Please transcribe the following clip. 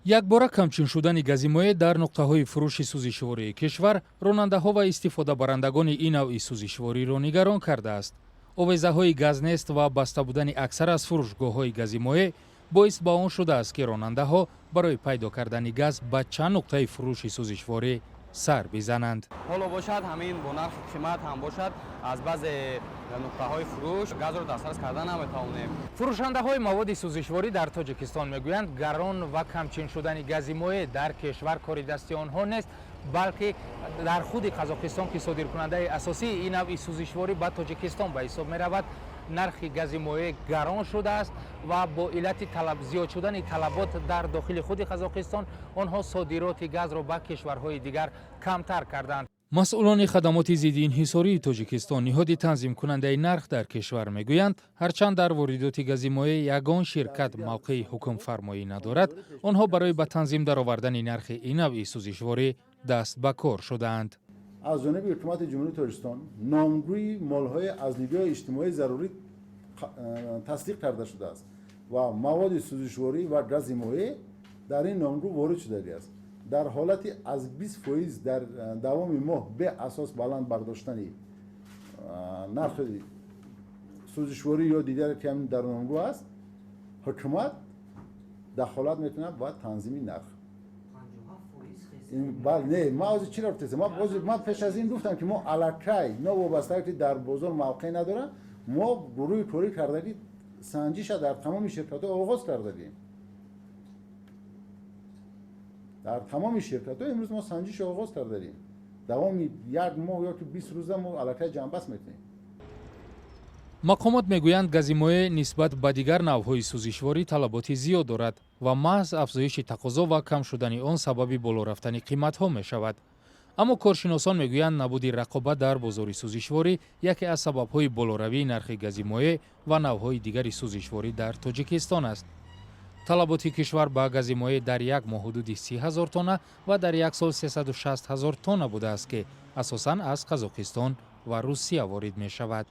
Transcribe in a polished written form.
Якбора камчин шудани гази моеъ дар нуқтаҳои фурӯши сӯзишвории кишвар ронандаҳо ва истифодабарандагони ин навъи сӯзишвориро нигарон кардааст. Овезаҳои газ нест ва баста будани аксар аз фурӯшгоҳҳои гази моеъ боис ба он шудааст, ки ронандаҳо барои пайдо кардани газ ба чанд нуқтаи фурӯши сӯзишворӣ сар бизананд. Ҳоло бошад, ҳамин бо нархи қимат ҳам бошад, аз баъзе нуқтаҳои фурӯш газро дастрас карда наметавонем. Фурӯшандаҳои маводи сӯзишворӣ дар Тоҷикистон мегӯянд, гарон ва камчин шудани гази моеъ дар кишвар кори дасти онҳо нест, балки дар худи Қазоқистон, ки содиркунандаи асосии ин навъи сӯзишворӣ ба Тоҷикистон ба ҳисоб меравад, нархи гази моеъ гарон шудааст ва бо иллати зиёд шудани талабот дар дохили худи Қазоқистон онҳо содироти газро ба кишварҳои дигар камтар карданд. Масъулони хадамоти зидди инҳисории Тоҷикистон, ниҳоди танзимкунандаи нарх дар кишвар, мегӯянд, ҳарчанд дар воридоти гази моеъ ягон ширкат мавқеи ҳукмфармоӣ надорад, онҳо барои ба танзим даровардани нархи ин навъи сӯзишворӣ даст ба кор шудаанд. Аз ҷониби Ҳукумати Ҷумҳурии Тоҷикистон номгӯи молҳои аз нигоҳи иҷтимоӣ зарурӣ тасдиқ карда шудааст ва маводи сӯзишворӣ ва гази моеъ дар ин номгӯ ворид шудагиаст. Дар ҳолати аз 20% дар давоми моҳ беасос баланд бардоштани нархи сӯзишворӣ ё дигаре, ки ҳамин дар номгӯ аст, ҳукумат дахолат мекунад ба танзими нарх. Не, ма ҳозир чиро гуфтесам? Ман пеш аз ин гуфтам, ки мо аллакай, новобаста ки дар бозор мавқеъ надорам, мо гурӯҳи корӣ кардагӣ, санҷиша дар тамоми ширкатҳо оғоз кардагем. Дар тамоми ширкатҳо имрӯз мо санҷиша оғоз кардагем. Давоми як моҳ ё ки 20 рӯза мо аллакай ҷамъбаст мекунем. Мақомот мегӯянд, гази моеъ нисбат ба дигар навъҳои сӯзишворӣ талаботи зиёд дорад ва маҳз афзоиши тақозо ва кам шудани он сабаби боло рафтани қиматҳо мешавад. Аммо коршиносон мегӯянд, набуди рақобат дар бозори сӯзишворӣ яке аз сабабҳои болоравии нархи гази моеъ ва навъҳои дигари сӯзишворӣ дар Тоҷикистон аст. Талаботи кишвар ба гази моеъ дар як моҳ ҳудуди 30 000 тонна ва дар як сол 360 000 тонна будааст, ки асосан аз Қазоқистон ва Русия ворид мешавад.